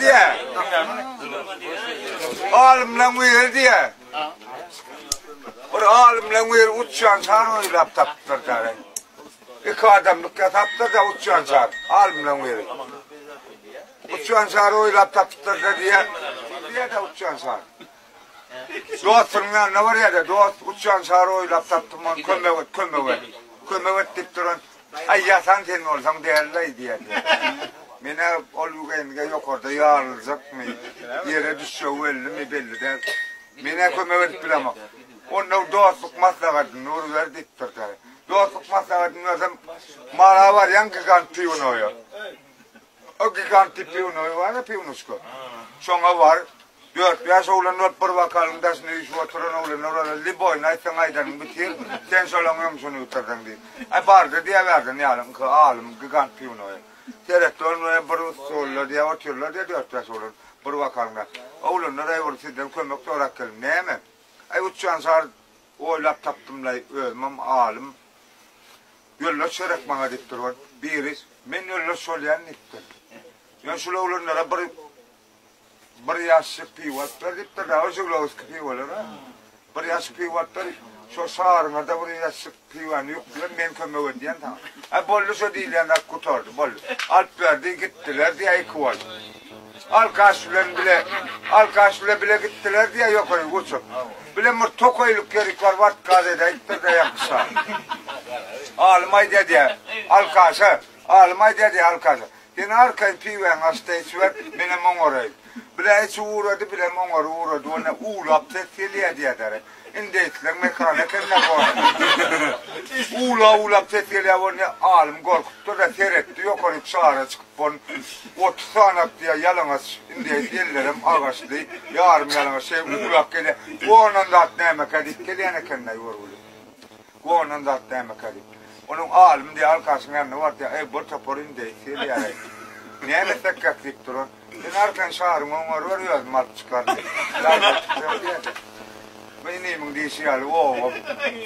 diýýä. Alymlaň biri diýýä. Bir alymlaň biri uçýan şar oýlap tapypdyr däli. Iki adamlyk ýasapdyr-da uçýan şar. Alymlaň biri. Uçýan şary oýlap tapypdyr-da diýýä. Diýýä-de uçýan şar. Dostunyň ýanyna barýar-da, dost, uçýan şary oýlap tapdym, ony kömek et, kömek et. Kömek et diýip duran, Aý, ýasan sen bolsaň däl-laý diýýär. Men-ä ol ýügenige ýokarda ýaryljakmy, ýere düşjegi bellimi, belli däl. Men-ä kömek edip bilemok. Onda dostluk maslahatyny uruber diýipdir-de. Dostluk maslahatyny bersem, Mara barýaň gigant piwnoýa. O gigant piwnoý bar-a, piwnuşka. Şoňa bar, Dört-bäş oglan bolup bir bokalyň daşyna üýşüp oturan oglanlar olar liboýny aýtsaň aýdanyň bitir, sen şolaň ýumşuny bitirdiň diýip. Aý bardy diýäberdim ýalyňky alym gigant piwnoýa. Seretdi ol bilen bir stolda diýä otyrlar diýä dört-bäş oglan bir bokalyň daşynda. Oglanlar aý bir sizden kömek sorap geldim. Näme? Aý uçýan şar oýlap tapdymlaý özümem alym. Ýoldaş gerek maňa diýipdir ol. Biri men ýoldaş bolýan diýipdir. Ýöne şul oglanlara bir Bir ýaşjyk piwo alyp ber diýipdir-dä, o žigulowskiý piwolar-a. Bir ýaşyk piwo alyp ber, şo şaryňa-da bir ýaşjyk piwony ýükle, men kömek edýän saňa. Aý, boldy şo diýilýän zat gutardy, boldy. Alyp berdi, gitdiler diýýä iki bolup. Alkaş bilen bile, alkaş bile bile gitdiler diýýä ýokary uçup. Bile bir tokaýlyk ýerik bar, watkaz edäýipdir-dä ýaňky şar. Alym aýdýa diýýä, alkaşa, alym aýdýa diýýä alkaşa. Sen arkaýyn piwäňi aç-da içiber, menem oňaraýyn. Bile içip ugrady, bilem oňaryp ugrady. O ne uwlap ses gelýä diýýädäre. Indeýsleň mekany eken-dä bu. Uwlap-uwlap ses gelýä bu ne alym gorkupdyr-da seretdi ýokaryk şara çykyp bon 30 sany diýýä ýalaňaç indeýs ellerem agaçly, ýarym ýalaňaç şeý uwlap gelýä. Gonan zat nämekä diýip gelýän eken-dä görgüli. Gonan zat nämekä diýip. Onuň alym diýýär, alkaşyň ýanyna bardy diýýär, Eý, bir topar indeýs gelýär-eý. Näme etsekkäk diýip duran. Sen arkaýyn şaryňy oňaryber, özüm alyp çykaryn diýip. Ýaryp çykjak diýýär-de. Bu inimiň diýşi ýaly, oba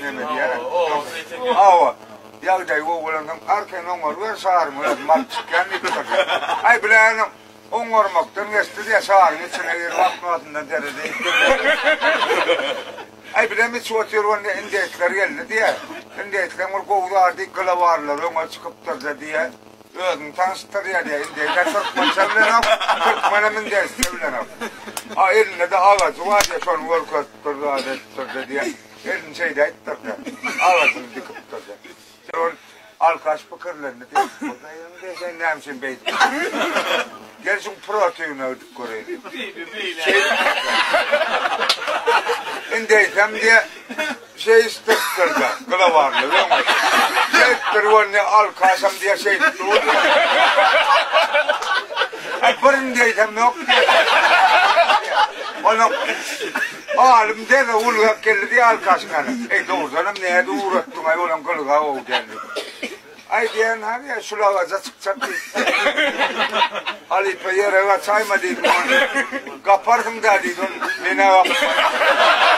neme diýýär-ä. Hawa, ýagdaýy gowy bolansoň, arkaýyn oňaryber şaryňy, özüm alyp çykýan diýip durdy. Aý, biläýenem, Oňarmakdan geçdi diýýär, şaryň içine girip akmasyndan seredeýin diýip. Aý bilem içip otyr onda indeýsler geldi diýýär. Indeýsleň bir gowy zady gylabarlary öňe çykypdyrda diýýär. Özüni tanyşdyrýar diýýär. Indeýsler türkmençe bilenok, türkmenem indeýsçe bilenok. A elinde-de agajy bar diýýär, şony görkezipdir zat edipdir-de diýýär. Elini şeýdäýipdir-de, agajyny dikipdir-de. Ol alkaş pikirlendi diýip, Hudaýym sen näme üçin beýdip? Gel şuň protiwine gidip göreýin. Indi eýsem diýe, şeýisdiripdir-de, gylabarly öňe. Şeýtdir ol ne alkaşam diýe şeýdip dur. Aý bir indi eýsem ýok diýe. Onuň Alym derrew ulgap geldi diýýär alkaşyň ýanyna. Eý, dogrudanam nädip ugratdyň-aý, olam gylyga gowy däl diýip. Aý diýen, hany şul agaja çykjak diýip. Halypa ýere gaçaýma diýdi. Gaparsyň-da diýdi, men-ä gapman.